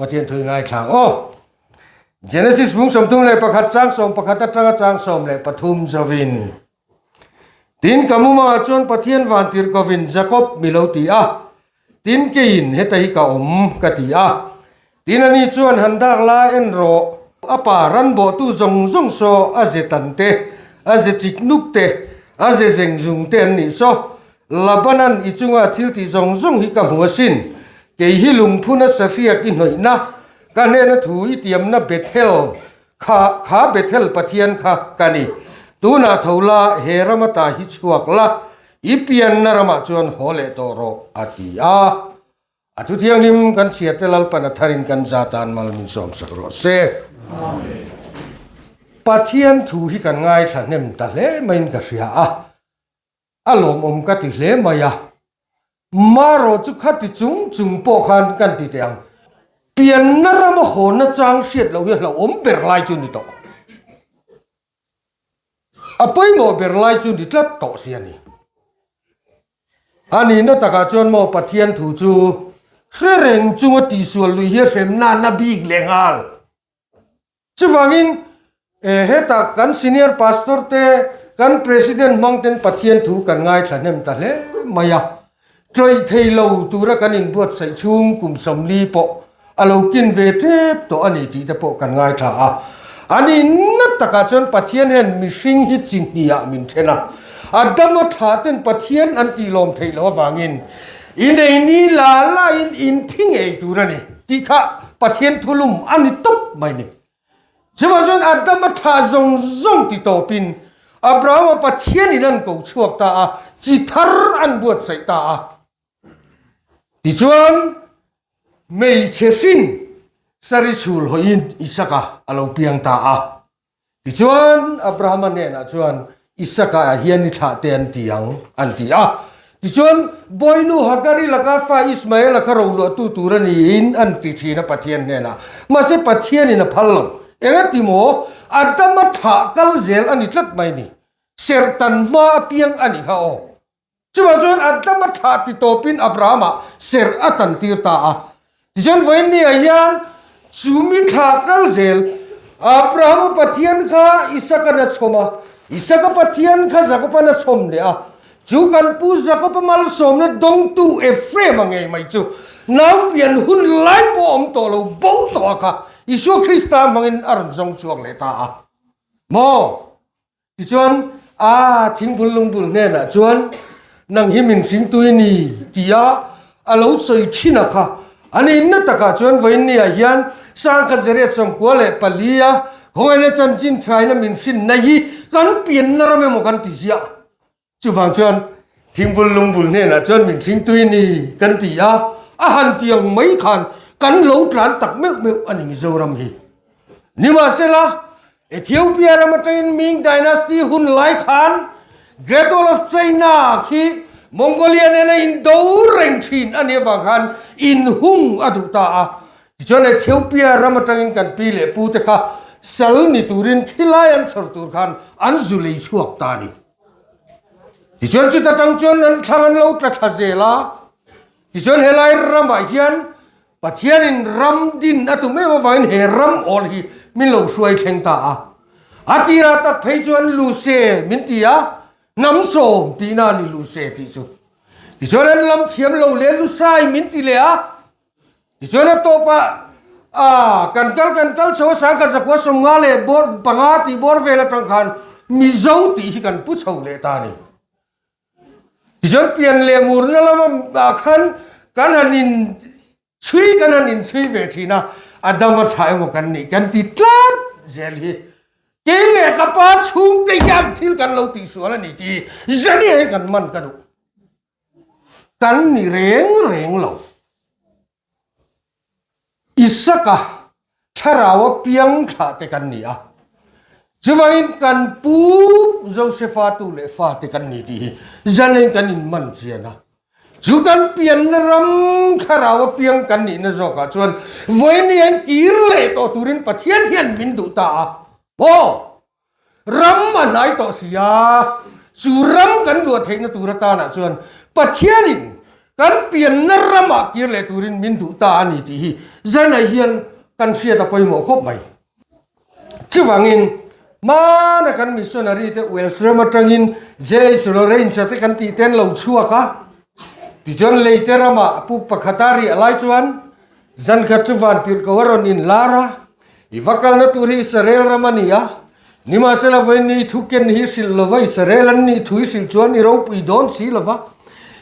Pathian thu i ngaithla ang aw. Genesis bung 31 chang 11 atanga chang 13 zovin. Tin ka mumangah chuan Pathian vantirhkovin Jakob mi lo ti a, tin keiin heta hi ka awm ka ti a. Tin ani chuan han dak la en rawh, a pa ran bawhtu zawng zawng saw a ze tan te, a ze chik nuk te, a ze zeng zung te an nih saw. Labanan i chunga thil tih zawng zawng hi ka hmu asin, kei hi lungphuna sahriak i hnawihna, ka hnena thu i tiamna Bethel kha, kha Bethel Pathian kha ka ni. Tunah tho la, he ram ata hi chhuak la, i pianna ramah chuan haw leh tawh rawh, a ti a. A thu thianghlim kan chhiate Lalpan a tharin kan za tan mal min sawmsak rawh se. Pathian thu hi kan ngaithla hnem ta hle maiin ka hria a, a lawmawm ka ti hle mai a. Marawh chu khati chung chung pawh khan kan ti teh ang. Pianna rama hawnna chang hriat loh hi a hlauhawm ber lai chu ni tawh. A pawimawh ber lai chu ni tlat tawh si a ni. A nihna takah chuan maw Pathian thu chu hre reng chunga tihsual lui hi a hrem nana bik leh nghal. Chuvangin hetah kan senior pastor te, kan president hmang ten Pathian thu kan ngaithla hnem ta hle mai a. Ṭawih thei lo tura kan inbuatsaih chhung kum 40 pawh a lo kin ve ṭep tawh a ni tih te pawh kan ngaithla a. A ni nat takah chuan Pathian hian mihring hi chi hniah min ṭhen a. Adama thlah ten Pathian an tih lawm theih loh avangin inei ni la lain inthi ngei tur a ni tih kha Pathian thulum a ni tawp mai ni. Chuvang chuan Adama thlah zawng zawng ti tawpin Abrahama Pathianin an ko chhuak ta a, chi thar an buatsaih ta a. Tichuan, hmeichhe hrin Sari chhul hawiin Isaka a lo piang ta a. Tichuan, Abrahama hnenah chuan Isaka ah hian i thlah te an ti ang, an ti a. Tichuan, Bawinu Hagari laka fa Ismaela kha roluahtu tur a niin an ti thin a Pathian hnenah. Mahse, Pathianin a phal lo. Engati maw? Adama thlah kal zel a ni tlat mai ni. Serhtan hma apiang a ni kha aw. Chuvang chuan Adama thlah ti tawpin Abrahama serh a tan tir ta a. Tichuan vawiin ni ah hian chu mi thlah kal zel Abrahama Pathian kha Isaka'n a chhawm a, Isaka Pathian kha Jakoba'n a chhawm leh a. Chu kan pu Jakoba malsawmna dawngtu Ephraim-a ngei mai chu nau pian hun lai pawh awm tawh lo bo tawh a kha Isua Krista hmangin a rawn zawng chhuak leh ta a. Maw? Tichuan, a thingbul lungbul hnenah chuan, Nang hi min hringtu i ni, tia a lo sawi thin a kha. A nihna takah chuan vawiinniah hian Sangkhat Zariat 94 a khawngaihna chanchin thaina min hrinna hi kan pianna ram emaw kan ti ziah. Chuvang chuan thingbul lungbul hnenah chuan min hringtu i ni kan ti a, a han ti ang mai khan kan lo tlan tak meuh meuh a ni Mizoram hi. Nimahsela, Ethiopia ram atangin Ming Dynasty hun lai khan Great Wall of China khi Mongolia nena indo reng thin a nih avang khan inhung a duh ta a. Tichuan Ethiopia ram atangin kan pi leh pu te kha sal ni turin khilai an chhawr tur khan an zu lei chhuak ta a ni. Tichuan chuta tang chuan an thlang an lo tla thla zel a, tichuan helai ramah hian Pathianin ram din a tum em avangin he ram awl hi min lo hruai thleng ta a. A tirah tak phei chuan Luse min ti a, hnam sawm tihna a ni Luse tih chu. Tichuan an lam thiam lo leh Lusai min ti leh a, Tichuan a tawpah a kan kal kan kal chho a sangkhat zakua 50 leh bawr panga tih bawr vel atang khan Mizo tih hi kan pu chho leh ta a ni. Tichuan pian leh murna lamah khan kan han in chhui kan han in chhui ve thin a, a dam a tha emaw kan nih kan ti tlat zel hi. Kei leh ka pa chhungte hian thil kan lo tihsual a ni tih hi zaniah hian kan man ka duh. Kan ni reng reng lo. Isaka thlarau a piang thlah te kan ni a, chuvangin kan pu Josefa tu leh fa te kan ni tih hi zanin kan inman chian a. Chu kan pianna ram thlarau a piang kan nihna zawkah chuan vawiin hian kir leh tawh turin Pathian hian min duh ta a. Aw! Ram a hnai tawh si a, chu ram kan luah theihna tur atanah chuan Pathianin. Kan pianna ramah kir leh turin min duh ta a ni tih hi zanah hian kan hriat a pawimawh khawp mai. Chuvangin, hmana kan missionary te Wales ram atangin JH Lawrence-a te kan tih te an lo chhuak a, tichuan leite ramah puk pakhata riah lai chuan zan khat chu vantirhko a rawn inlar a, I va kalna tur hi Israel ram a ni a, nimahsela vawiin i thu ken hi hrilh lova Israel an nih thu i hrilh chuan i ropui dawn si lova,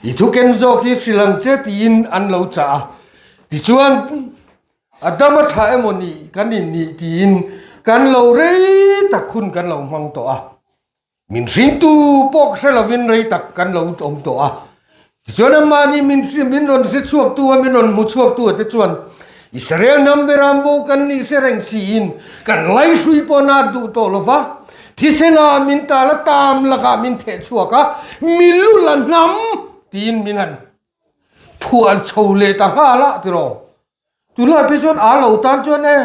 i thu ken zawk hi hrilh ang che tiin an lo chah a. Tichuan, a dam a tha emaw nih kan innih tiin kan lo rei tak hun kan lo hmang tawh a. Min hringtu pawh ka hre lovin rei tak kan lo awm tawh a. Tichuan amahni min min rawn hre chhuaktu a, min rawn hmu chhuaktu a te chuan Israel hnam beram bo kan nih hre reng siin kan laihrui pawh nat duh tawh lo va, thisena min tal a tam lakah min theh chhuak a, mi lu la hnam tiin min han phuah chho leh ta nghal a tiraw. Tunlai phei chuan a lo tan chuan e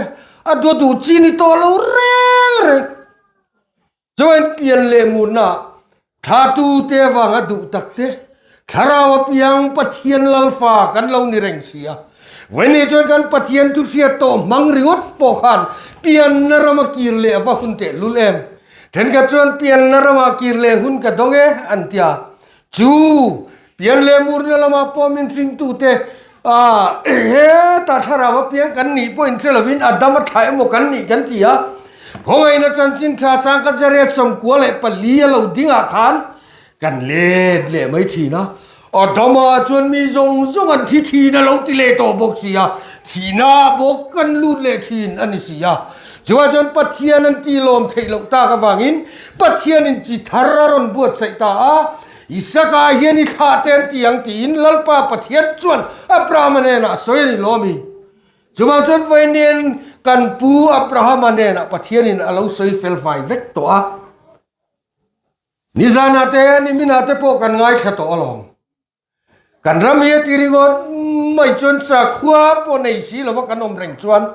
a dua duh chi ni tawh lo reng reng. Chuan pian leh mutna thlatu te avanga duh tak te, thlarau apiang Pathian Lalfa kan lo ni reng si a. Vawiin chuan kan Pathian thu hriat tawh hmang ringawt pawh khan pianna rama kir leh a va hun teh lul em? Thenkhat chuan pianna rama kir leh hun ka dawng e an ti a. Chu pian leh murna lamah pawh min hringtute hetah thlarau apiang kan nih pawh inhre lovin a dam a thla emaw kan nih kan ti a. Khawngaihna chanchin tha sangkhat zariat 94 a lo dingah khan kan let leh mai thin a. Adama chuan mi zawng zawng an thi thin a lo ti leh tawh bawk si a, thihna bawk kan lut leh thin a ni si a. Chuvah chuan Pathian an ti lawm theih loh tak avangin Pathianin chi thar a rawn buatsaih ta a, Isaka hian i thlah te an ti ang tiin Lalpa Pathian chuan Abrahama hnenah a sawi a ni lawm i. Chuvang chuan vawiin kan pu Abrahama hnenah Pathianin a lo sawi fel fai vek tawh a. Nizanah te, niminah te pawh kan ngaithla tawh alawm. Kan ram hi a ti ringawt mai chuan sakhua pawh nei si lova kan awm reng chuan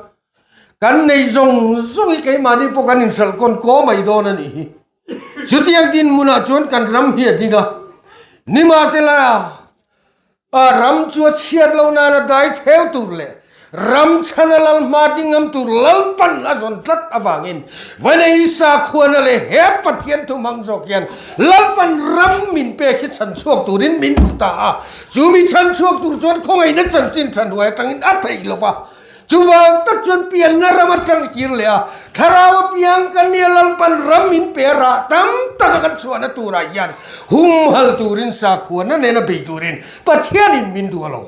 kan nei zawng zawng hi keimahni pawh kan inhralh kawn kaw mai dawn a nih hi. Chutiang dinhmunah chuan kan ram hi a ding a, nimahsela a ram chu a chhiat loh nana dai theu tur leh Ram chhana lal hma ding ngam tur Lalpan a zawn tlat avangin Vainei sakhuana leh he Pathian thu hmang zawk hian Lalpan ram min pek hi chhan chhuak turin min duh ta a. Chu mi chhan chhuak tur chuan khawngaihna chanchin tha hnuai atangin a theih lo va. Chuvang tak chuan pianna ram atang kir leh a, thlarau apiang kan nia Lalpan ram min pe a rah tam taka kan chhuahna turah hian humhal turin sakhuana nena bei turin Pathianin min duh a lo.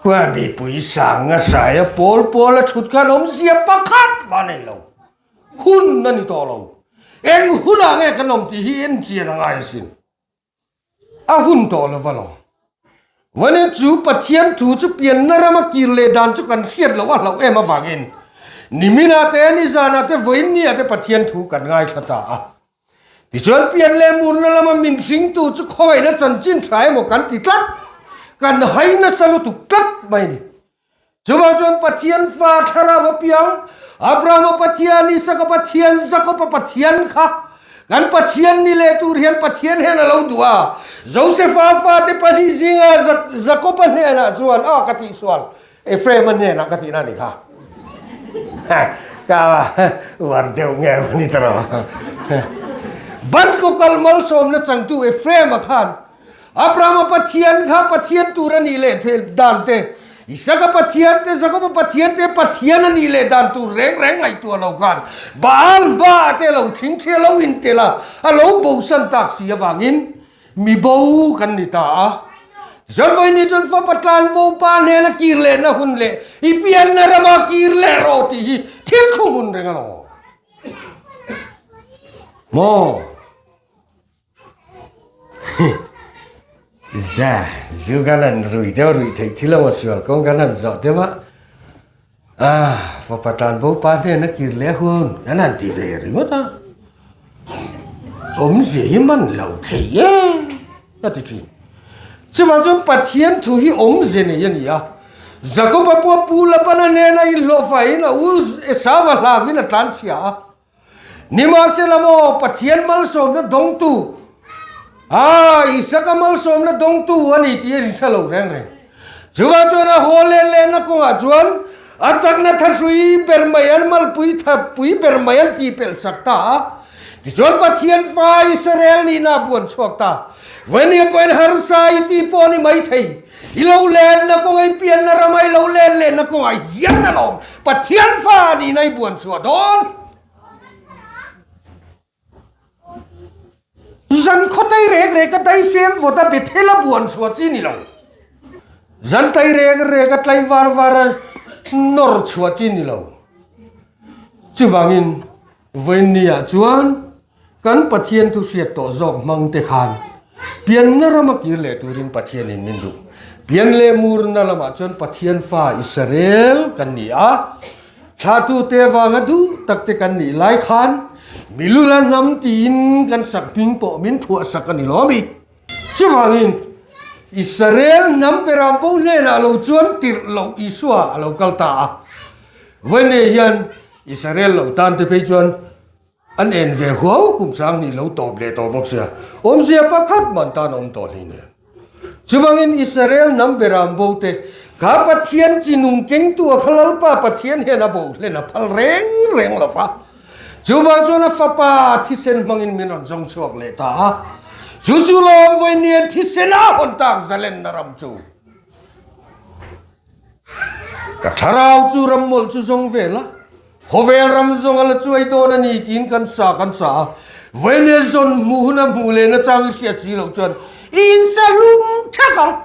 Khuan mipui sang a hrai a pawl pawl a thut khan awmzia pakhat mah nei lo. Hun a ni tawh lo. Eng hunah nge kan awm tih hi en chian a ngai asin. A hun tawh lo va lo. Vawiin chu Pathian thu chu pianna rama kir leh dan chu kan hriat loh a hlauh em avangin niminah te nizanah te vawiin niah te Pathian thu kan ngaithla ta a. Tichuan pian leh murna lama min hringtu chu khawngaihna chanchin tha emaw kan ti tlat, kan hai nasa lutuk tlat mai a ni. Chuvang chuan Pathian fa thlarau apiang, Abrahama Pathian, Isaka Pathian, Jakoba Pathian kha kan Pathian ni leh tur hian Pathian hian a lo duh a. Josefa fate pahnih zinga Jakoba hnenah chuan, A ka tihsual, Ephraim-a hnenah ka tihna a ni kha. Ka uar deuh nge a ni ta lo. Ban kaw kal malsawmna changtu Ephraim-a khan Abraham-a Pathian kha Pathian tur a nih leh dan te, Isaka Pathian te, Jakob-a Pathian te Pathian a nih leh dan tur reng reng ngaihtuah lo khan Baal hmaah te a lo thingthi a lo intel a, a lo bosan tak si avangin Mi bo kan ni ta a. Zanvaini chuan fapa tlan bo pa hnena kir lehna hun leh i pianna rama kir leh rawh tih hi thil thu hmun reng alawm. Maw? Za, zu kan han rui deuh ruih theih thil emaw sual kawng kan han zawh deuh a. Ah, fapa tan bo pa hnena kir leh hun kan han ti ve ringawt a, awmzia hi man lo thei e ka ti thin. Chuvang chuan Pathian thu hi awmze nei a ni a, Jakoba pawh Pu Labana hnena inhlawhfaiin a u Esauva hlavin a tlanchhia a. Nimahsela maw Pathian malsawmna dawngtu? A, Isaka malsawmna dawngtu a ni tih a inhre lo reng reng. Chuvang chuan a haw leh lehna kawngah chuan a chakna thahrui ber mai an malpui thapui ber mai an tihpelh sak ta a. Tichuan Pathian fa Israel nihna a buan chhuak ta. Vawnia pawhin harsa i tih pawh a ni maithei. I lo lenna kawngah i pianna rama i lo len lehna kawngah hian alawm Pathian fa nihna i buan chhuah dawn. Zan khawtai rek rek a dai fem vawt a Bethel a buan chhuah chi ni lo. Zan tai rek rek a tlai var var a nawr chhuah chi ni lo. Chuvangin vawiinniah chuan kan Pathian thu hriat tawh zawk hmang te khan pianna rama kir leh turin Pathianin min duh. Pian leh murna lamah chuan Pathian fa Israel kan ni a. Thlatute vanga duh tak te kan nih lai khan Milula hnam tiin kan sak hming pawh min phuah sak a ni lo mi. Chuvangin Israel hnam beram bo hnenah lo chuan tirh loh Isua a lo kal ta a. Vawiinei hian Israel lo tan te phei chuan an en ve huau kum sang nih lo tawp leh tawh bawk sia. Awmzia pakhat man tan a awm tawh hlei nen. Chuvangin Israel hnam beram bo te kha Pathian chi nung kengtu a kha Lalpa Pathian hian a bo hlen a phal reng reng lo va. Chuvang chuan a fapa thisen hmangin min rawn zawng chhuak leh ta a. Chu chu lawm vawiin thisen a hawn tak zalenna ram chu. Ka thlarau chu ram mawlh chu zawng vel a. Khawvel ram zawng a la chuai dawn a ni tiin kan sa kan sa a, Vawinia zawn hmuh huna hmuh leh nachang i hriat si loh chuan i insa hlum thak ang.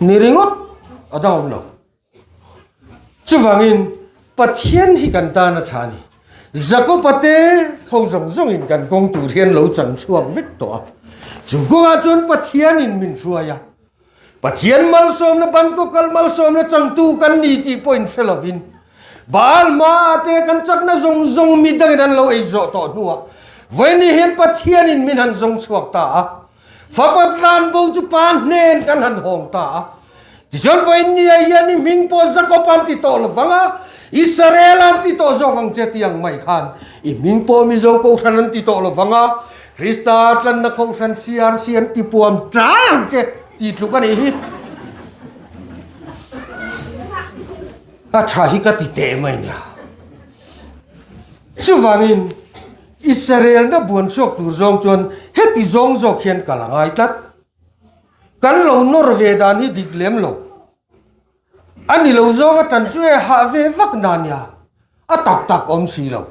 Ni ringawt a dang awm lo. Chuvangin Pathian hi kan tan a tha a ni. Jakoba te ho zawng zawngin kan kawng tur hian lo chan chhuak vek tawh a. Chu kawngah chuan Pathianin min hruai a. Pathian malsawmna banko kal malsawmna changtu kan ni tih pawh inhre lovin Baal hmaah te kan chakna zawng zawng mi dangin an lo ei zawh tawh hnuah vawiin hian Pathianin min han zawng chhuak ta a, fapa tlanbo chu pa hnen kan han hawng ta a. Tichuan vawiin nia hian i hming pawh Jakob an ti tawh lovang a, Israel an ti tawh zawk ang che ti ang mai khan i hming pawh Mizo Kohhran an ti tawh lovang a, Krista tlanna Kohhran CRC an ti puam ṭai ang che tih tluk a nih hi. A ṭha hi ka ti teh mai nia. Chuvangin Israelna buan chhuak tur zawng chuan heti zawng zawk hian kal a ngai tlat. Kan lo nawr ve dan hi dik lem lo. A ni lo zawng a ṭan chu e hah ve vak na nia, a tak tak awm si lo.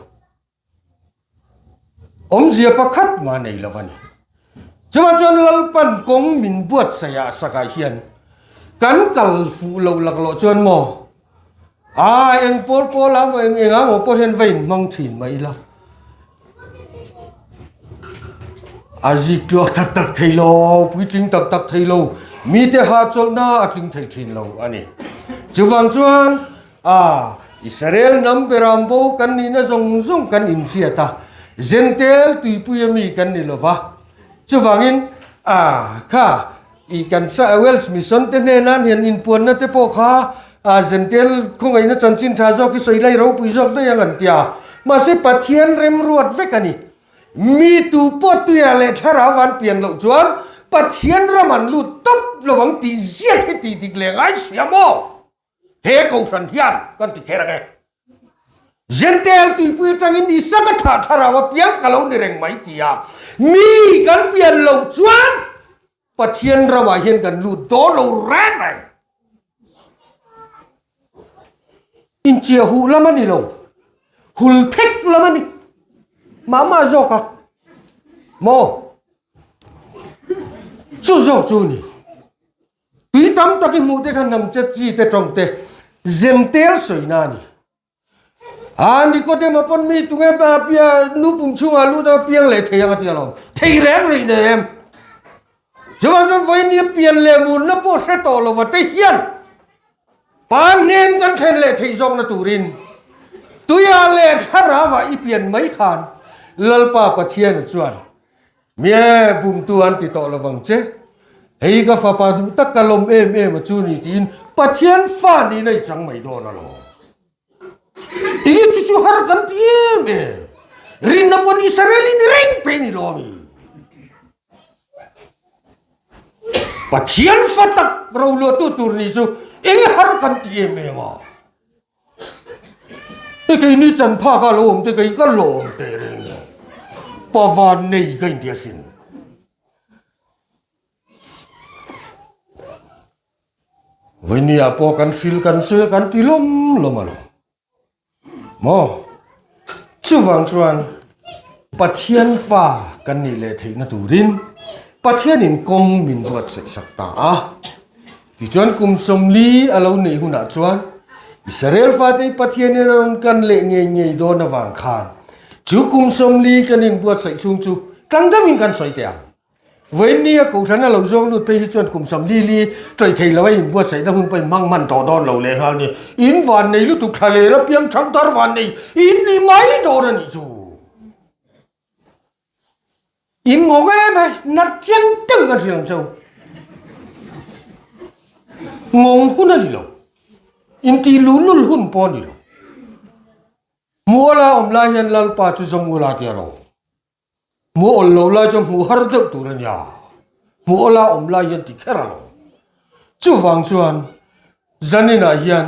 Awmzia pakhat mah nei lo a ni. Chuvang chuan Lalpan kawng min buatsaih ah sakah hian kan kal fuh loh laklawh chuan maw a eng pawl pawl ah maw eng eng ah maw pawh hian va inhmang thin mai ila. A zik tluak tak tak thei lo, puitling tak tak thei lo, mite hahchawlhna a tling thei thin lo a ni. Chuvang chuan a Israel hnam beram bo kan nihna zawng zawng kan inhriat a, Zentel tuipuia mi kan ni lo va. Chuvangin a kha I kan sa Welsh Mission te hnenan hian inpuanna te pawh kha a Zentel khawngaihna chanchin tha zawk hi sawi lai ropui zawk daih ang an ti a. Mahse Pathian remruat vek a ni. Mi tu pawh tuia leh thlarau an pian loh chuan Pathian ram an lut tawp lo ang tih ziak hi tih dik leh ngai sia maw? He kohhran hian kan ti kher ang e. Zentel tuipui atangin Isaka ka thlah thlarau a piang ka lo ni reng mai ti a, mi kan pian loh chuan Pathian ramah hian kan lut dawn lo reng reng. Inchiah huh lam a ni lo, hul phek lam a ni mah mah zawk a maw? Chu zawk chu a ni. Tui tam tak i hmuh te kha hnam che chi te tawng te zentel sawina a ni. A Nikodema pawn mi tunge pia nu pum chhungah lut a piang leh thei ang a ti alawm. Thei reng rih nei em? Chuvang chuan vawiin nia pian leh murna pawh hre tawh lova te hian pa hnen kan thlen leh theih zawkna turin tuia leh thlarauah i pian mai khan Lalpa Pathiana chuan Mie bumtu an ti tawh lovang che. Hei ka fapa duh tak ka lawm em em a chu ni tiin Pathian fa niin a i chang mai dawn alawm. Enge chu chu har kan ti em em. Rinna pawn Israel i ni reng pe ni lo ami? Pathian fa tak roluahtu tur ni chu eng har kan ti em em a. Hei keini chan phak a lo awm te kei ka lawm teh reng a. Pavan nei ka inti asin. Vawinia pawh kan hril kan sawi a kan ti lawm lawm a lo. Maw? Chuvang chuan Pathian fa kan nih leh theihna turin Pathianin kawng min buatsaih sak ta a. Tichuan kum 40 a lo neih hunah chuan Israel fate hi Pathianin a rawn kan leh ngei ngei dawn avang khan chu kum 40 kan inbuatsaih chhung chu tlang deuhin kan sawi teh ang. Vawiin a kohhran a lo zawng lut phei hi chuan kum 40 li tawih thei lo a inbuatsaihna hun pawh in hmang hman tawh dawn lo leh nghal ni. In van nei lutuk thla lel a piang thang thar van nei in ni mai dawn a nih chu. In ngawng em ai, nat chiang teng kan hrilh ang cheu. Ngawng hun a ni lo. Intih luhlul hun pawh a ni lo. Hmuh ala awm lai hian Lalpa chu zawng ula tia lo. Hmuh awl lo lai chuan hmuh har deuh tur a nia. Hmuh awla awm lai hian ti kher a lo. Chuvang chuan zaninah hian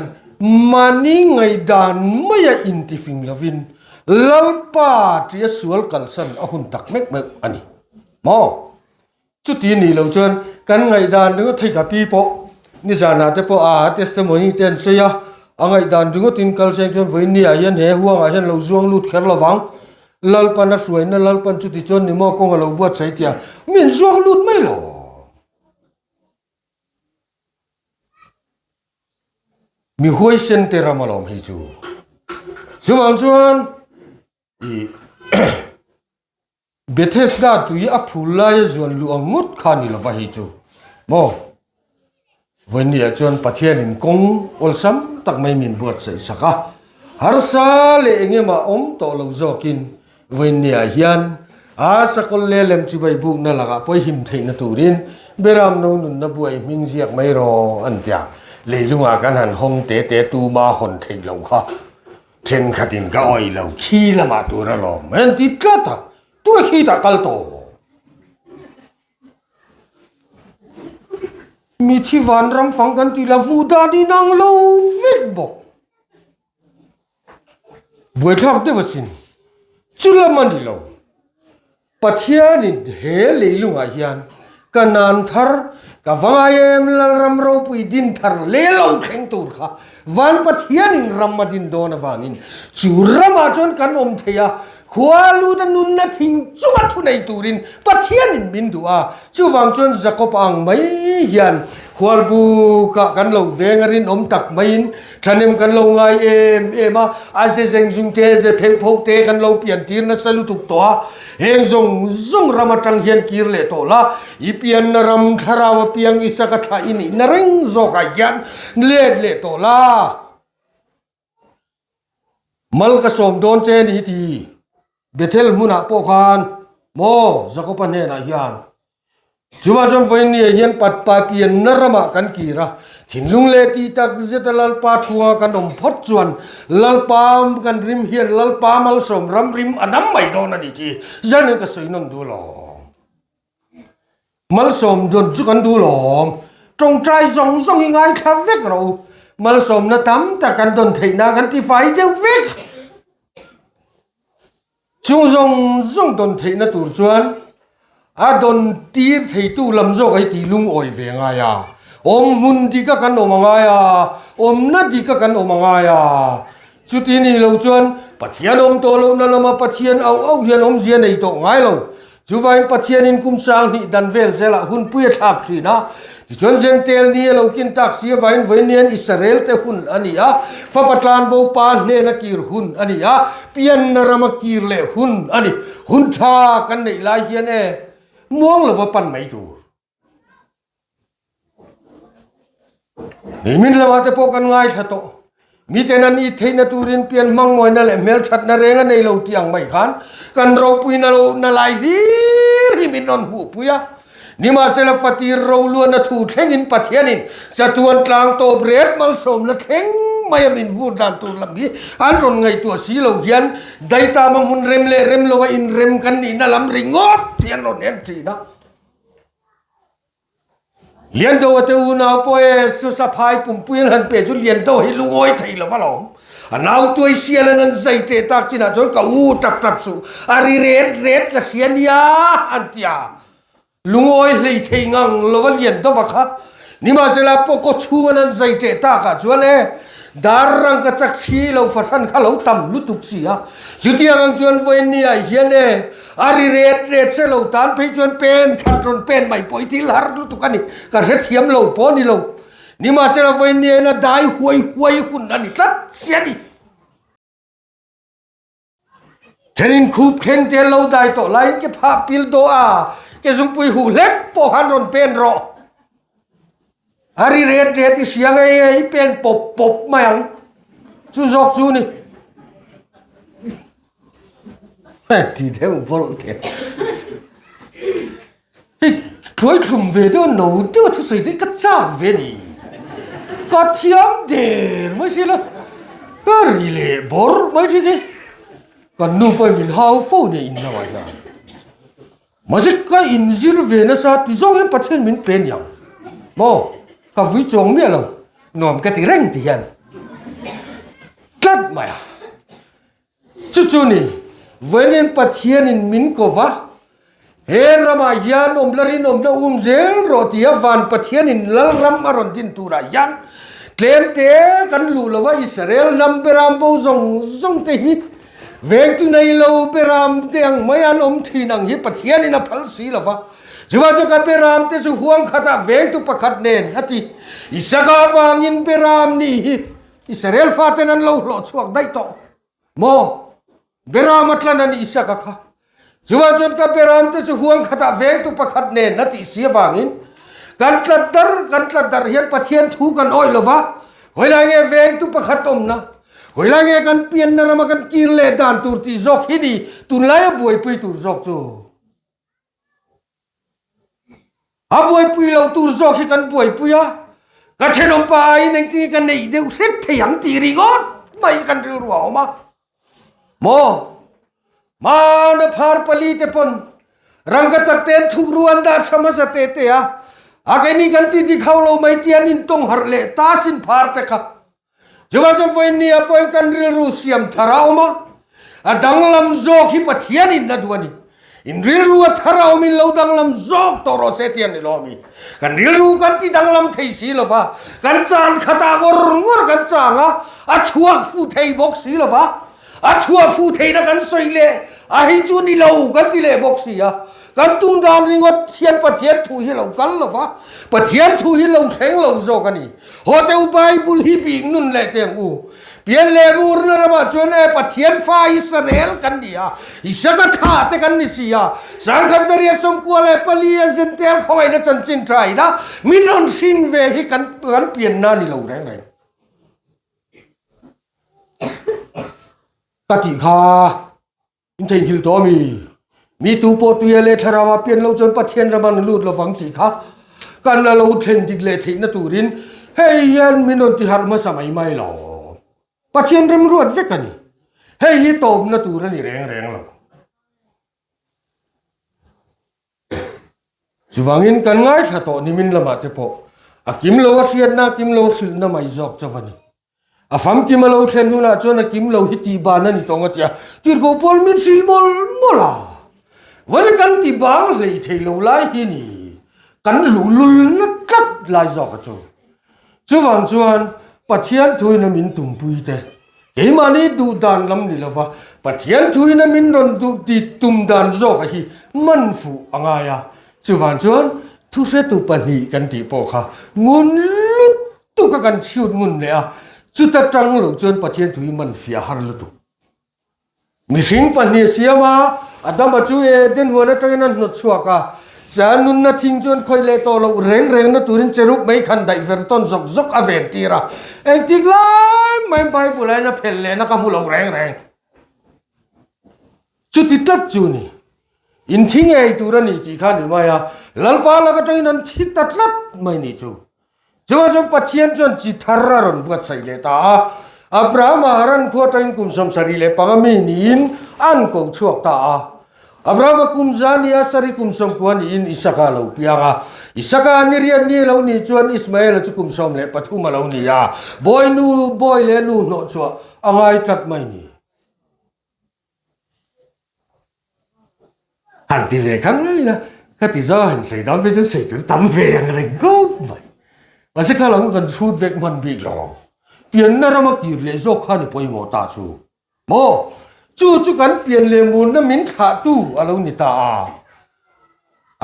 mahni ngaihdan maia intifing lovin Lalpa tia sual kalsan a hun tak mek meuh a ni. Maw? Chuti nih loh chuan kan ngaihdan ringawt hei ka pi pawh nizanah te pawh a testimony te an sawi a, a ngaihdan ringawtin kal seng chuan vawiin ah hian he huangah hian lo zuang lut kher lovang, Lalpan a hruaina Lalpan chuti chuan ni maw kawng a lo buatsaih tia min zuang lut mai lo. Mi huaisen te ram alawm hei chu. Chuvang chuan i Bethesda tui a phul laia zuan luh ang ngawt kha ni lova hei chu maw? Vawinia chuan Pathianin kawng awlsam tak mai min buatsaih sak a, harsa leh eng emaw awm tawh lo zawkin vawinia hian a sakawlh leh lem chibai bukna lakah pawihim theihna turin Beram no nunna buai hming ziak mai rawh an tia. Leilungah kan han hawng te te tuma hawn theih loh kha. Thenkhatin ka awih lo khi lamah tur alawm an ti tlat a, tue khi tah kal tawh. Mithi vanram fang kan tih la hmuh dan inang lo vek bawk. Buaithlak deuh asin, chu lam a ni lo. Pathianin he leilungah hian ka nan thar, ka va ngai em Lalram ropui din thar leh lo thleng tur kha van Pathianin ram a din dawn avangin chu ramah chuan kan awm thei a, khua luta nunna thing chunga thu nei turin Pathianin min duh a, chuvang chuan Jakob ang mai hian khualbukah kan lo veng a rinawm tak maiin Thahnem kan lo ngai em em a, a ze zeng zung te, ze phelh pho te kan lo pian tir nasa lutuk tawh a, heng zawng zawng ram atang hian kir leh tawh la, i pianna ram thlarau a piang Isaka thlah i nihna reng zawkah hian let leh tawh la. Mal ka sawm dawn che ni ti Bethel hmunah pawh khan maw Jakoba hnenah hian Chuvah chuan vawiin ah hian patpa pianna ramah kan kir a, thinlung leh tih tak zeta Lalpa thunga kan awm phawt chuan Lalpa kan rim hian Lalpa malsawm ram rim a dam mai dawn a ni tih zanin ka sawi nawn duh lawm. Malsawm dawn chu kan duh lawm. Tawngtai zawng zawng hi ngaithla vek rawh u. Malsawmna tam tak kan dawn theihna kan tifai deuh vek. Chung zawng zawng dawn theihna tur chuan a dawn tir theitu lam zawk hi tih lungawi ve a ngai a, awm hmun dika kan awm a ngai a, awmna dika kan awm a ngai a. Chuti nih lo chuan Pathian awm tawh lohna lama Pathian auh auh hian awmzia nei tawh ngai lo. Chuvain Pathianin kum 2000 dan vel zelah hunpui a thlak thin a. Tichuan Zentel ni a lo kin tak si avain vawiin Israel te hun a ni a, fapa tlanbo pa hnena kir hun a ni a, pianna rama kir leh hun a ni. Hun tha kan neih lai hian e, muang lova pan mai tur. Nimin lamah te pawh kan ngaithla tawh. Miten an it theihna turin pian hmang mawina leh hmelthatna reng a nei lo tih ang mai khan kan ropuina lohna lai hlir hi min rawn hmuhpui a. Nimahsela fatir roluana thu thlengin Pathianin chatuan tlang tawp ret malsawmna thleng mai a min vur dan tur lam hi an rawn ngaihtuah si lo hian daitama hmun rem leh rem lova inrem kan nihna lam ringawt hi an rawn en thin a. Liandoa te unau pawh e Susa phai pumpui an han pe chu Liandoa hi lungawi thei lo alawm. A nau tuai sial an an zai teh tak chinah chuan ka u tap tap suh a ri ret ret ka hria nia an ti a. Lungawi hlei thei ngang lova Liandoa kha nimahsela pawh kaw chhung an an zai teh takah chuan e dar rang ka chak thi lo fahran kha lo tam lutuk si a. Chutiang ang chuan vawiin hian e A ri ret ret hre lo tan phei chuan pen khat rawn pen mai pawh i thil har lutuk a ni. Ka hrethiam lo pawh a ni lo. Nimahsela vawiin ni aina dai huai huai hun a ni tlat si a ni. Thenin khup thleng te an lo dai tawh laiin ke phah pil dawh a, ke zungpui huh hlek pawh khan rawn pen rawh. A ri ret ret i hria ngei e, i pen pawp pawp mai ang. Chu zawk chu ni. Ti deuh bawlh te. Hei tluai thlum ve deuh no deuh a thusawi te ka chak ve ni. Ka thiam der mai si la. Ka ri leh bawrh mai thin hi. Kan nu pawhin min hau fo nia in lamah hian. Mahse ka inzir ve nasa ti zawng hian Pathian min pe niang maw? Ka vui chuang miah lo, nuam ka ti reng ti hian tlat mai a. Chu chu ni, vawiin Pathianin min ko va, he ramah hian awm la rinawmna um zel rawh tia van Pathianin Lalram a rawn din turah hian tlemte kan luh lova Israel hnam beram bo zawng zawng te hi Vengtu nei lo beram te ang mai an awm thin ang hi Pathianin a phal si lo va. Chuvang chu ka beram te chu huang khatah vengtu pakhat nen a ti. Isaka avangin beram nih hi Israel faten an lo hlawh chhuak daih tawh maw? Beram a tlan a ni Isaka kha. Chuvang chuan ka beram te chu huang khatah vengtu pakhat nen a tih si avangin kan tlat dar kan tlat darh hian Pathian thu kan awih lo va, khawilai nge vengtu pakhat awmna, khawilai nge kan pianna rama kan kir leh dan tur tih zawk hi ni tunlaia buaipui tur zawk chu. A buaipui lo tur zawk hi kan buaipui a, ka thenawm pa aiin engtin nge ka neih deuh hret thei ang tih ringawt mai kan rilru a awm a. Maw? Hmana phar pali te pawn rangkachak te an thuk ru an dah tha hmasa te te a, a keini kan ti dik hauh lo mai tih an intawng harh leh ta sin phar te kha. Chuvang chuan vawiin ni ah pawhin kan rilru siam thar a awm a, a danglam zawk hi Pathianin a duh a ni. In rilru a thar a awmin lo danglam zawk tawh rawh se tih a ni lo ami? Kan rilru kan ti danglam thei si lo va, kan chan khatah ngawr ngawr kan chang a, a chhuak fu thei bawk si lo va, a chhuah fu theihna kan sawi leh a hei chu ni lo kan ti leh bawk si a. Kan tum dan ringawt hian Pathian thu hi lo kal lo va, Pathian thu hi lo thleng lo zawk a ni. Haw teh u Bible hi bik nun leh teh ang u. Pian leh murna ramah chuan e Pathian fa Israel kan ni a, Isaka thlah te kan ni si a, Sangkhat Zaria 94 a Zentel khawngaihna chanchin tha ina min rawn hrin ve hi kan kan pianna a ni lo reng reng. Ka tih kha. In theihnghilh tawh ami? Mi tu pawh tuia leh thlarau ah pian lo chuan Pathian ram an lut lovang tih kha kan la lo thlen dik leh theihna turin hei hian min rawn ti harh hmasa mai mai lo. Pathian remruat vek a ni. Hei hi tawpna tur a ni reng reng lo. Chuvangin kan ngaithla tawh nimin lamah te pawh a kim lo a hriatna a kim lo a hrilhna mai zawk chauh a ni. A famkim a lo thlen hunah chuan a kim lo hi tih ban a ni tawng a ti a, tirhkoh pawl min hrilh mawlh mawlh a. Vawni kan ti bang hlei thei lo lai hi ni kan luhlul na tlat lai zawk a chu. Chuvang chuan Pathian thuin a min tumpui te, keimahni duh dan lam ni lova Pathian thuin a min rawn duh ti tum dan zawk a hi man fuh a ngai a. Chuvang chuan thuhretu pahnih kan tih pawh kha ngun lutuk Tuka kan chhiut ngun leh a, chuta tang lo chuan Pathian thu hi man fiah har lutuk. Mihring pahnih siam a, Adama chu Eden huan atangin a hnawt chhuak a, chuan nunna thing chuan khawih leh tawh loh reng rengna turin cherub mai khan daih ver tawn zawk zawk a ven tir a, engtik lai mai Bible ah hian a phelh lehna ka hmu lo reng reng. Chuti tlat chu ni. In thi ngei tur a ni tih kha ni mai a, Lalpa lak atangin an thi ta tlat mai ni chu. Chuvang chuan Pathian chuan chi thar a rawn buatsaih leh ta a. Abrahama Haran khua atangin kum 75 mi niin an ko chhuak ta a. Abrahama kum za ni a, Sari kum 90 niin Isaka a lo piang a. Isaka ni riat ni a lo nih chuan Ismaela chu kum 13 a lo ni a. Bawi nu, bawi leh nu hnawh chhuah a ngai tlat mai ni. Han ti ve kha ngei la, ka ti zo han sawi dan ve chuan sawi tur tam ve ang reng khawp mai. Mahse kha lam kan chhut vek hman bik lo. Pianna rama kir leh zawk kha ni pawimawh ta chu. Maw? Chu chu kan pian leh munna min thlahtu a lo ni ta a.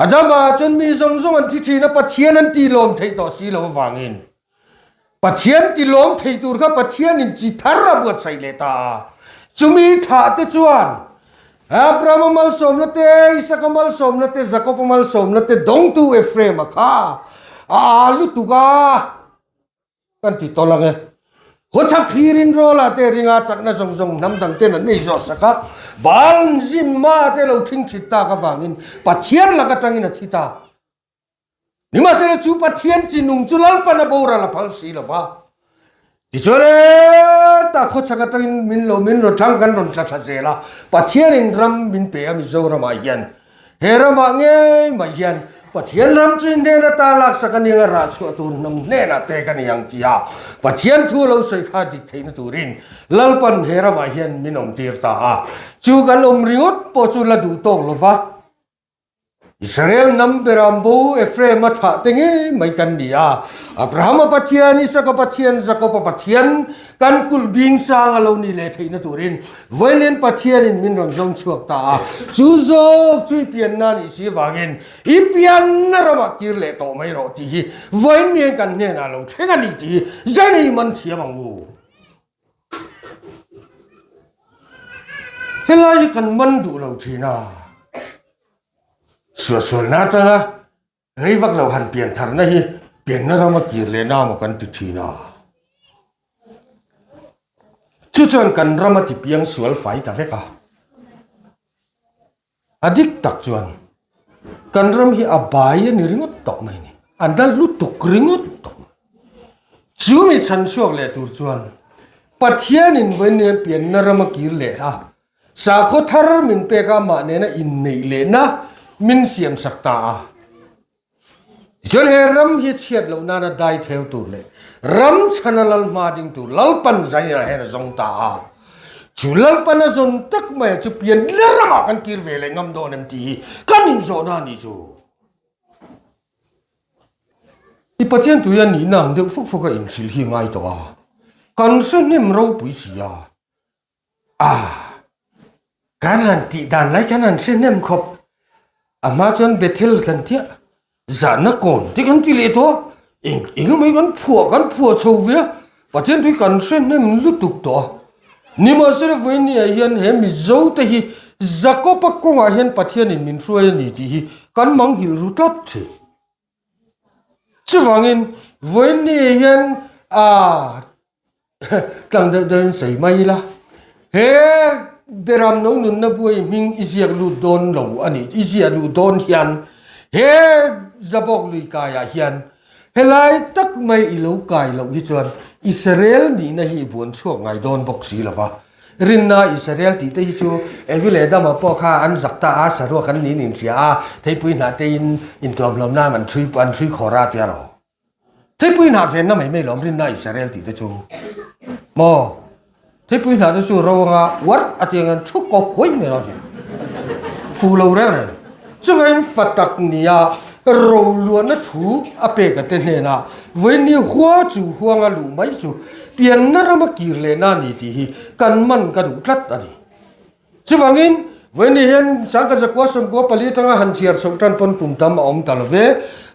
Adama chuan mi zawng zawng an thi thin a, Pathian an tih lawm theih tawh si lo avangin Pathian ti lawm thei tur kha Pathianin chi thar a buatsaih leh ta a. Chumi thlah te chuan Abrahama malsawmna te, Isaka malsawmna te, Jakoba malsawmna te dawngtu Ephraim-a kha a aa lutuk a kan ti tawlh ang e. Khawchhak thlirin rawlah te ringa chakna zawng zawng hnam dang ten an nei zawh sak a, Baal zimma te lo thing thit tak avangin Pathian lak atangin a thi ta. Nimahsela chu Pathian chi nung chu Lalpan a boral a phal si lo va. Tichuan e, ta khawchhak atangin min lo min rawn thlang kan rawn tla thla zel a, Pathianin ram min pe a Mizoramah hian. He ramah ngei mai hian Pathian ram chu in hnen ata laksak a nia rah chhuah tur hnam hnenah pek a ni ang tih a Pathian thu a lo sawi kha dik theihna turin Lalpan he ramah hian min awmtir ta a. Chu kan awm ringawt pawh chu la duh tawk lo va. Israel hnam beram bo Ephraim-a thah te ngei mai kan ni a. Abraham-a Pathian, Isaka Pathian, Jakob-a Pathian kan kulh bing sang a lo nih leh theihna turin Vawiin Pathianin min rawn zawng chhuak ta a. Chu zawk chu i pianna a nih si avangin i pianna ramah kir leh tawh mai rawh tih hi vawiin mian kan hnenah lo thleng a ni tih hi zan i man thiam ang u. Helai hi kan man duh lo thin a, suahsualna atanga rei vak lo han pian tharna hi pianna rama kir lehna maw kan ti thin a. Chu chuan kan rama ti piang sual fai ta vek a. A dik tak chuan kan ram hi a bai a ni ringawt tawh mai ni, a na lutuk ringawt tawh mai. Chu mi chhan chhuak leh tur chuan Pathianin vawiin pianna rama kir leh a, sakhaw thar min pek a, amah nena inneih lehna min siamsak ta a. Tichuan he ram hi chhiat loh nana dai theu tur leh ram chhana lal hma ding tur Lalpan zainah hian a zawng ta a. Chu Lalpan a zawn tak mai chu pian ler ramah kan kir ve leh ngam dawn em tih hi kan inzawhna a nih chu. I Pathian tui a nihna ang deuh fuk fuk a inhrilh hi ngai tawh a, kan hre hnem ropui si a. Ah! Kan han tih dan lai kan han hre hnem khawp. A hma chuan Bethel kan tia, zahna kawn te kan ti leh tawh a, eng eng mai kan phuah kan phuah chho ve a, Pathian tui kan hre hnem lutuk tawh a. Nimahsela vawinia hian he Mizo te hi Jakob-a kawngah hian Pathianin min hruai a ni tih hi kan manghilh ru tlat thin. Chuvangin vawiin hian a tlang deuh deuhin sawi mai ila, he Beram no nunna buai hming i ziak lut dawn lo a ni, i ziah luh dawn hian he Zabawk lui kaiah hian helai tak mai i lo kai loh hi chuan Israel nihna hi i buan chhuak ngai dawn bawk si lo va. Rinna Israel tih te hi chu Evi leh Adama pawh kha an zak ta a, saruak an niin inhria a, theipui hnah te in intuamhlawm nan an thui an thui khawr a tia lo. Theipui hnah venna mai mai lawm Rinna Israel tih te chu maw? Theipui hnah te chu ro anga uar a tiang an thu kawk huai mai lo chin. Fu lo reng reng. Chuvangin fa tak nia roluahna thu a pek a te hnenah vawiin hua chu huanga luh mai chu pianna rama kir lehna a ni tih hi kan man ka duh tlat a ni. Chuvangin vawiin hian Sangka Zakua Sawmkua pali atanga han chhiar chhoh tan pawn kum tam a awm ta lo ve.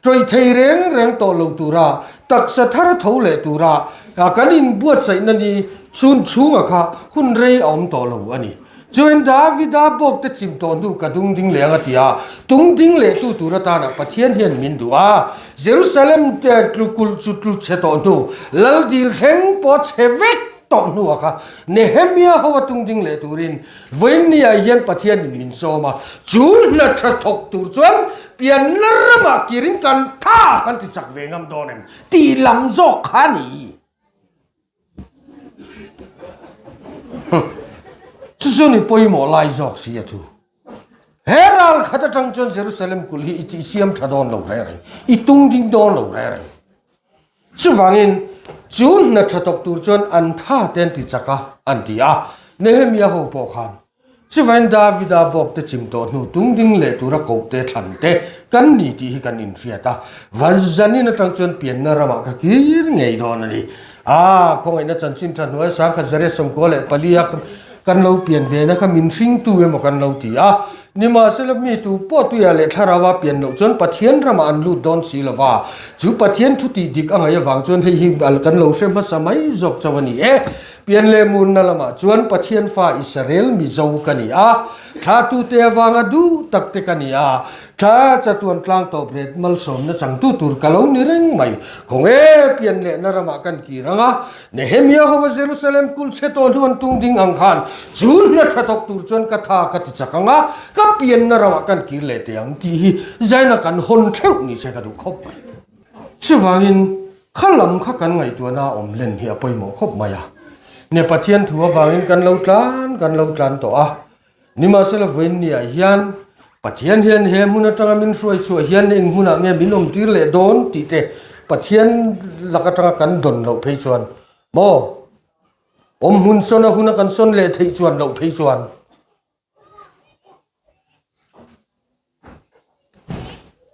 Tawih thei reng reng tawh lo tura taksa thar a tho leh tura kan inbuatsaihna ni chhun chhunga kha hun rei a awm tawh lo a ni. Chuan Davida bawk te chim tawh hnu ka dung ding leh ang a ti a, tung ding leh tu tur atana Pathian hian min duh a. Jerusalem te tlu kulh chu tlu chhe tawh hnu, lal dil thleng pawh chhe vek tawh hnuah kha Nehemia ho a tung ding leh turin vawiin niah hian Pathianin min sawm a, chu hna tha thawk tur chuan. Pianna ramah kirin kan tha kan ti chak ve ngam dawn em tih lam zawk kha a ni. Chu chu ni pawimawh lai zawk si a chu. He ral khat atang chuan Jerusalem kulh hi i tih siam tha dawn lo reng reng, i tung ding dawn lo reng reng. Chuvangin chu hna tha tawk tur chuan an tha te an ti chak a, an ti a. Nehemia ho pawh khan Chuvangin Davida bawk te chim tawh hnu tung ding leh tura koh te thlan te kan ni tih hi kan inhriat a, van zanin atang chuan pianna ramah ka kir ngei dawn a ni. A, khawngaihna chanchin tha hnuai sangkhat zariat 94 a kan lo pian ve na kha min hringtu emaw kan lo ti a, nimahsela mi tu pawh tuiah leh thlarau a pian loh chuan Pathian ramah an lut dawn si lo va, chu Pathian thu tih dik a ngaih avang chuan hei hi kan lo hre hmasa mai zawk chauh a ni e. Pian leh murna lamah chuan Pathian fa Israel Mizo ka ni a, thlatute avanga duh tak te ka ni a, thla chatuan tlang tawp ret malsawmna changtu tur ka lo ni reng mai. Khawnge pian lehna ramah kan kir ang a, Nehemia hova Jerusalem kulh chhe tawh hnu an tung ding ang khan chu hna tha thawk tur chuan ka tha ka ti chak ang a, ka pianna ramah kan kir leh teh ang tih hi zaina kan hawn theuh ni se ka duh khawp mai. Chuvangin kha lam kha kan ngaihtuahna a awm len hi a pawimawh khawp mai a. Ne Pathian thu avangin kan lo tlan kan lo tlan tawh a. Nimahsela vawiin niah hian Pathian hian he hmun atanga min hruai chhuah hian eng hmunah nge min awmtir leh dawn tih te Pathian lak atanga kan dawn loh phei chuan maw awm hmun sawn a huna kan sawn leh theih chuan loh phei chuan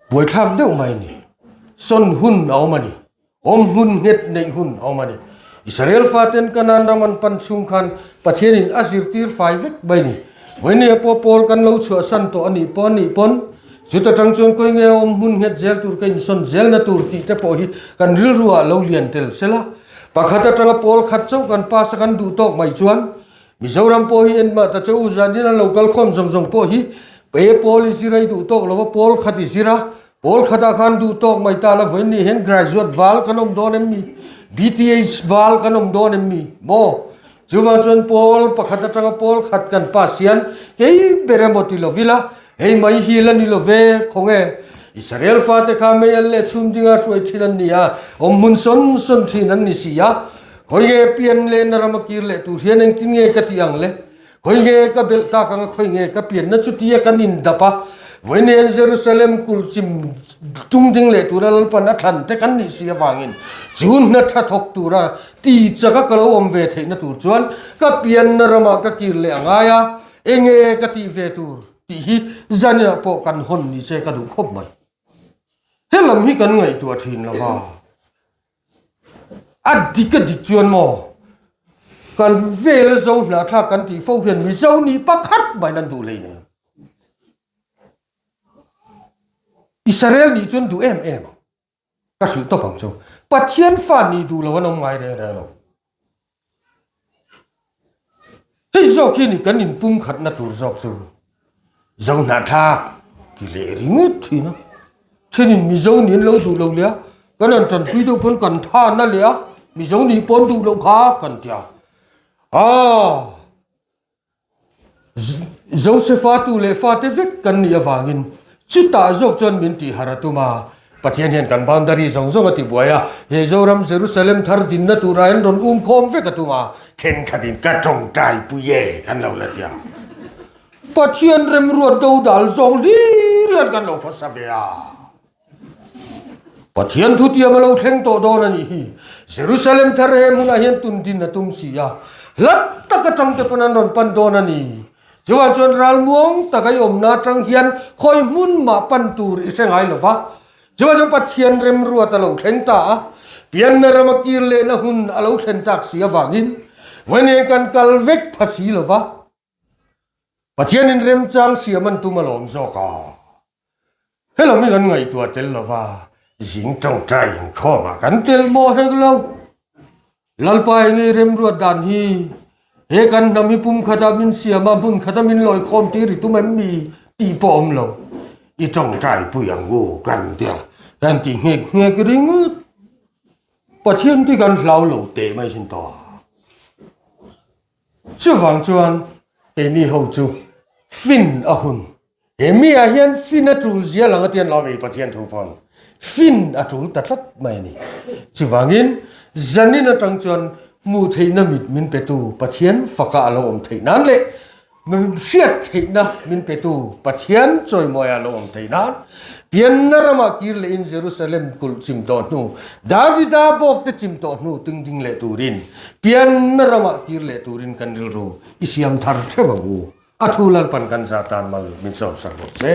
Buaithlak deuh mai a ni. Sawn hun a awm a ni. Awm hmun nghet neih hun a awm a ni. Israel faten Kanaan ram an pan chhung khan Pathianin a zirtir fai vek mai a ni. Vawinia pawh Paul kan lo chhuahsan tawh a nih pawh a nih pawn chuta tang chuan khawi nge awm hmun nghet zel tur ka insawn zelna tur tih te pawh hi kan rilru ah lo lian tel sela. Pakhat atanga Paul khat chauh kan pass a kan duh tawk mai chuan Mizoram pawh hi enmah ta che u, zanin an lo kal khawm zawng zawng pawh hi pe pawl i zir a i duh tawk lo va, pawl khat i zir a, pawl khatah khan duh tawk mai ta la, vawiin ni hian graduate val kan awm dawn em mi? BTH val kan awm dawn em mi? Maw? Chuvang chuan pawl pakhat atanga pawl khat kan pass hian kei ber emaw ti lo ila, hei mai hi la ni lo ve, khawnge Israel fate kha mei al leh chhum dinga hruai thin an ni a, awm hmun sawn sawn thin an ni si a, Khawi nge pian leh na ram a kir leh tur hian engtin nge ka tih ang le? Khawi nge ka belh tak ang a, khawi nge ka pianna chutia kan indap a, vawiin Jerusalem kulh chim tung ding leh tura Lalpan a thlan te kan nih si avangin chu hna tha thawk tura ti chaka ka lo awm ve theihna tur chuan ka pianna ramah ka kir leh a ngai a, enge ka tih ve tur tih hi zaninah pawh kan hawn ni se ka duh khawp mai. He lam hi kan ngaihtuah thin lo va. A dik a dik chuan maw? Kan vel a zo hnahthlak kan tih fo hian Mizo nih pakhat maiin an duh lei nen. Israel nih chuan duh em em ang. Ka hrilh tawp ang chu. Pathian fa nih duh lo an awm ngai reng reng lo. Hei zawk hi ni kan inpumkhatna tur zawk chu Zo hnahthlak ti leh ringawt thin a. Thenin Mizo nih an lo duh lo leh a, kan han tanpui deuh pawn kan than a leh a, Mizo nih pawh an duh loh kha kan ti a. Aa! Josefa tu leh fate vek kan nih avangin chutah zawk chuan min tih harh a tum a. Pathian hian kan boundary zawng zawng a ti buai a, he Zoram Jerusalem thar dinna turah hian rawn um khawm vek a tum a. Thenkhatin ka tawngtai pui e kan lo la ti a. Pathian remruat dodal zawng hlir hian kan lo khawsa ve a. Pathian thutiam a lo thleng tawh dawn a nih hi. Jerusalem thar he hmunah hian tun din a tum si a, hlat tak atang te pawn an rawn pan dawn a ni. Chuvang chuan ralmuang tak a i awmna atang hian khawi hmun mah pan tur i hre ngai lo va. Chuvang chuan Pathian remruat a lo thleng ta a, pianna rama kir lehna hun a lo thlen tak si avangin vawiin kan kal vek pha si lo va. Pathianin remchang siam an tum alawm zawk a. Helam hi kan ngaihtuah tel lo va, zing tawngtai inkhawmah kan tel maw hek lo. Lalpa enge remruat dan hi he kan hnam hi pum khatah min siam a, hmun khata min lawi khawm tir i tum em mi tih pawh awm lo. I tawngtai pui ang u kan tia, kan ti nghek nghek ringawt. Pathian te kan hlau lo teh mai sin tawh a. Chuvang chuan keini ho chu fin a hun. He mi ah hian fin a tul zia lang a tian lo mi Pathian thu pawn fin a tul ta tlat mai a ni. Chuvangin zanin atang chuan hmuh theihna mit min petu Pathian faka a lo awm theih nan leh hriat theihna min petu Pathian chawimawi a lo awm theih nan pianna ramah kir lehin Jerusalem kulh chim tawh hnu Davida bawk te chim tawh hnu ting ding leh turin pianna ramah kir leh turin kan rilru i siam thar theuh ang u. A thu Lalpan kan zah tan mal min sawm sak bawk che.